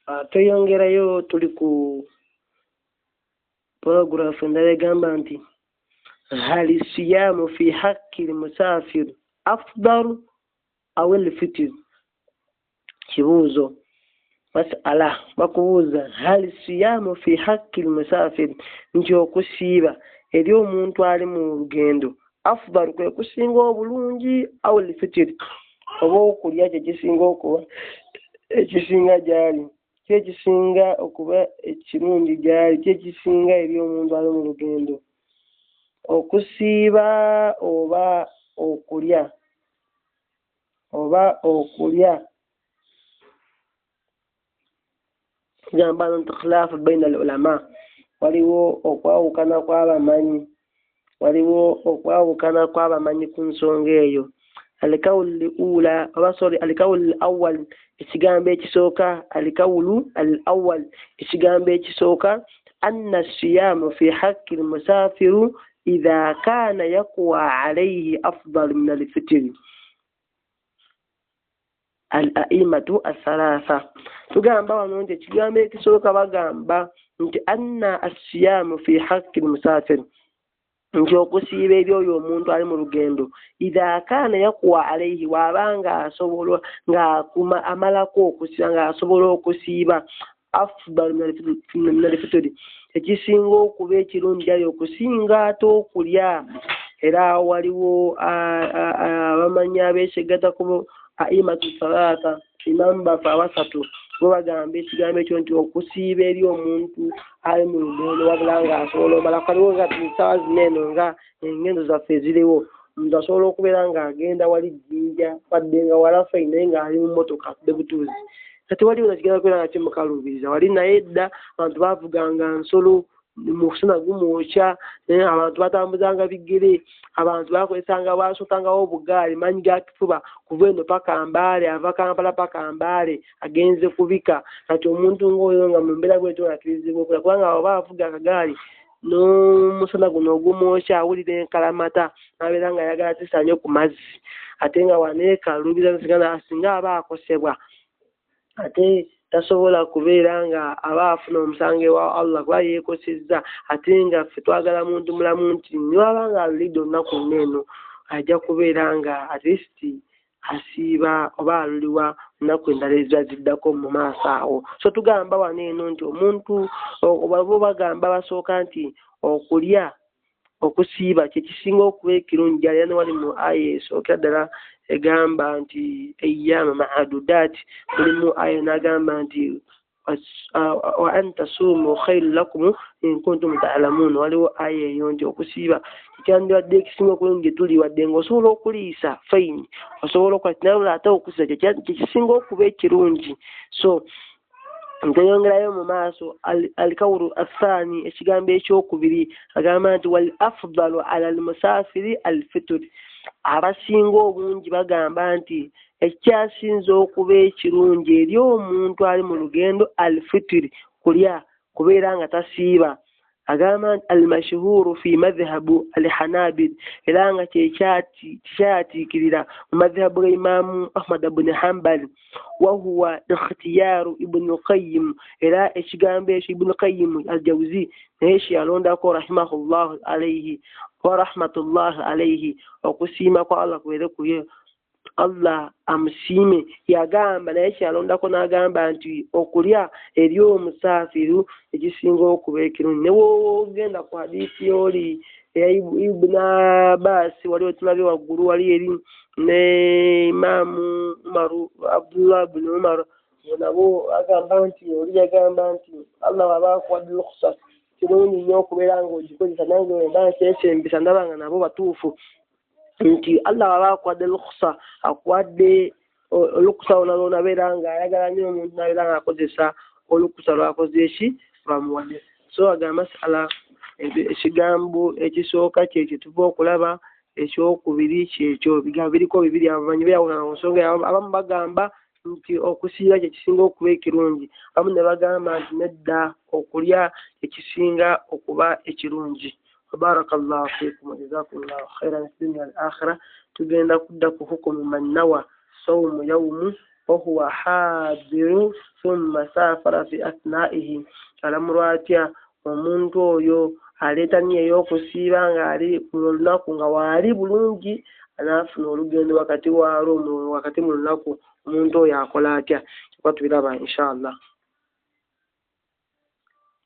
Tweyongerayo tuli ku paragraph endala egamba nti hal siyamu fi haqqi lmusafir afdalu aw lfitr. Kibuuzo, masala bakubuuza hal siyamu fi haqqi lmusafir, nti okusiiba eri omuntu ali mu lugendo afdalu kwe kusinga obulungi aw lfitr, oba okulya kye kisinga okuba ekisinga gy'ali, ki ekisinga okuba ekirungi gy'ali, ki ekisinga eri omuntu ali mu lugendo, okusiiba oba okulya, oba okulya. Gamba nti khilaafu baina al ulama, waliwo okwawukana kw'abamanyi, waliwo okwawukana kw'abamanyi ku nsonga eyo. Alkawulu ula oba sorry, alkawulu al awwal, ekigambo ekisooka, alkawulu al awwal, ekigambo ekisooka, anna siyamu fi haqqi lmusafiru idha kana yakwa alayhi afdal min alfitiri al aimatu athalatha. Tugamba wano nti ekigambo ekisooka bagamba nti anna asiyamu fi haqqi lmusafir, nti okusiiba eri oyo omuntu ali mu lugendo idha kana yakuwa alaihi, bw'abanga asobola ng'akuma amalako okusiiba ng'asobola okusiiba afdalu min alfitiri, ekisinga okuba ekirungi ali okusinga ate okulya. Era waliwo abamanyi abeeseggata ku aimatu thalatha, imamu baffe abasatu bo bagamba ekigambo ekyo nti okusiiba eri omuntu ali mu lugendo wabula ng'asobola omala. Waliwo nga ssaawa zino eno nga engendo zaffe eziriwo, omuntu asobola okubeera ng'agenda wali Jjinja wadde nga wala ffe naye ng'ali mu mmotoka atudde butuuzi, kati waliwo nakigenda kubeera nga kimukaluubiriza wali. Naye edda abantu baavuganga nsolo, musana gumwokya, abantu batambuzanga bigere, abantu bakozesanga basotangawo obugaali maanyi ga kifuba kuva eno paka Mbaale, ava Kampala paka Mbaale agenze kubika. Kati omuntu ng'oyo nga mu mbeera bwetyo akkirizibwa okulya, kubanga oba avuga akagaali n'omusana guno ogumwokya awulira enkalamata n'abeera nga ayagala tisa nnyo ku mazzi, ate nga waneekaluubiriza singa aba akosebwa ate tasobola kubeera nga aba afuna omusango ewa Allah kuba yeekosezza. Ate nga ffe twagala muntu mulamu nti niwaba nga alulidde olunaku luno eno ajja kubeera nga at least asiiba oba aluliwa nnaku endala eziba ziddako mu maaso awo. So tugamba wano eno nti omuntu bo bagamba basooka nti okulya okusiiba kye kisinga okuba ekirungi gy'ali. Era ne wali mu aya esookera ddala egamba nti eyyama maadudaat, mulimu aya n'agamba nti wa an tasuumu khairu lakum in kuntum ta'lamuun. Waliwo aya eyo nti okusiiba kyandibadde ekisinga okulungi gye tuli, wadde ng'osobola okuliisa fine, osobola okukola naye ate okusiiba kye kisinga okuba ekirungi. So nteyongerayo mu maaso alkawulu athani, ekigambo ekyokubiri agamba nti wal afdalu ala almusafiri alfitri. Abasinga obungi bagamba nti ekyasinze okuba ekirungi eri omuntu ali mu lugendo alfitri, kulya, kubeera nga tasiiba. Agamba nti almashhuru fi madhhabu alhanabil, era nga kyekyatiikirira mu madhhabu ga Imaamu Ahmad ibn Hanbal, wa huwa ikhtiyaru Ibn Qayyim, era ekigambo ekyo Ibn Qayyim al-Jawzi naye kyeyalondako rahimahullahu alaihi wa rahmatullahi alaihi, okusiima kwa Allah kubeere kuye, Allah amusiime. Yagamba naye kyeyalondako n'agamba nti okulya eri omusaafiru ekisinga okuba ekirungi. Ne w'ogenda ku hadiisi oli eya Ibn Abbas, waliwo tulabye waggulu wali eri ne Imaamu Umaru, Abdullah ibn Umar, nabo agamba nti oli yagamba nti Allah bw'aba akuwadde lukusa kirungi nnyo okubeera ng'ogikozesa. Nange mba nkyesembesa ndaba nga nabo batuufu nti Allah bw'aba akuwadde lukusa, akuwadde olukusa lwonna lwonna, abeera ng'ayagala nnyo omuntu n'abeera ng'akozesa olukusa lw'akoze eki lwamuwadde. So aga masala ekigambo ekisooka kyekyo tuva okulaba, ekyokubiri kyekyo, bigambo biriko bibiri abamanyi beeyawula ku nsonga. Abamu bagamba nti okusiiba kye kisinga okuba ekirungi, abamu ne bagamba nti nedda okulya kye kisinga okuba ekirungi. Barakallahu fiikum wa jazakumullahu khairan fi dunya wal akhirah. Tugenda kudda ku hukumu man nawa sawmu yawmu Wahuwa hadiru thumma safara fi athnaihi, alamulwa atya omuntu oyo aleeta niya ey'okusiiba ng'ali ku lunaku nga waali bulungi, anaafuna olugendo wakati waalwo wakati mu lunaku, omuntu oyo akola atya? Kuba tubiraba inshallah.